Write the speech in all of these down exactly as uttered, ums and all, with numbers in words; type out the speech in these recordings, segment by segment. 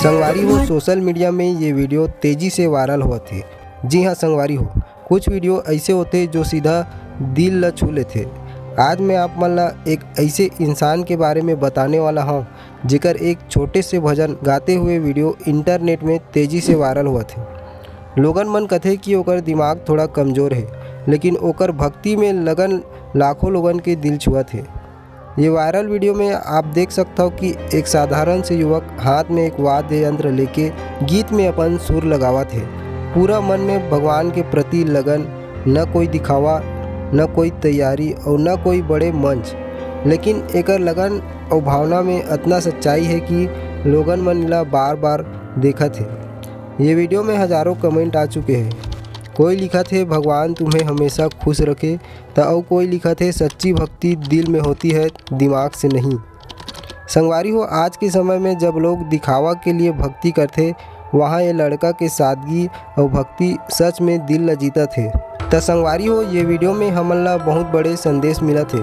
संगवारी हो, social media में ये वीडियो तेजी से वायरल होवत हे। जी हाँ संगवारी हो, कुछ वीडियो ऐसे होथे जो सीधा दिल ला छू लेथे। आज मैं आप मन ला एक ऐसे इंसान के बारे में बताने वाला हूँ, जेकर एक छोटे से भजन गाते हुए वीडियो इंटरनेट में तेजी से वायरल होवत हे। लोगन मन कथे कि ओकर दिमाग थोड़ा कमजोर हे, लेकिन ओकर भक्ति में लगन लाखों लोगन के दिल छुअत हे। ये वायरल वीडियो में आप देख सकथव कि एक साधारण से युवक हाथ में एक वाद्य यंत्र लेके गीत में अपन सुर लगावत हे। पूरा मन में भगवान के प्रति लगन, न कोई दिखावा, न कोई तैयारी और न कोई बड़े मंच, लेकिन एकर लगन और भावना में अतना सच्चाई हे कि लोगन मन ला बार बार देखत हे। ये वीडियो में हजारों कमेंट आ चुके हैं। कोई लिखत हे, "भगवान तुम्हें हमेशा खुश रखे," त अउ कोई लिखत हे, "सच्ची भक्ति दिल में होती है, दिमाग से नहीं।" संगवारी हो, आज के समय में जब लोग दिखावा के लिए भक्ति करथे, वहाँ ये लड़का के सादगी और भक्ति सच में दिल ल जीतत हे। त संगवारी हो, ये वीडियो में हमन ला बहुत बड़े संदेश मिलत हे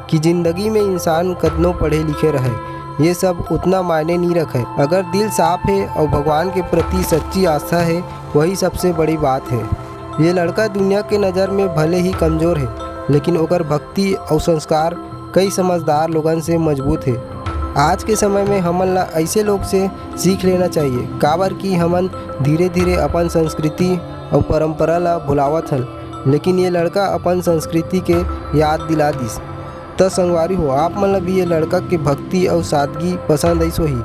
कि जिंदगी में इंसान कतनो पढ़े लिखे रहे, ये सब उतना मायने नहीं रखे। अगर दिल साफ हे और भगवान के प्रति सच्ची आस्था हे, वही सबसे बड़ी बात हे। ये लड़का दुनिया के नज़र में भले ही कमजोर हे, लेकिन ओकर भक्ति और संस्कार कई समझदार लोगन से मजबूत हे। आज के समय में हमन ला ऐसे लोग से सीख लेना चाहिए, काबर कि हमन धीरे-धीरे अपन संस्कृति और परंपरा ला भुलावत हन, लेकिन ये लड़का अपन संस्कृति के याद दिला दिस। त संगवारी हो, आप मन ला भी ये लड़का के भक्ति और सादगी पसंद आइस होही।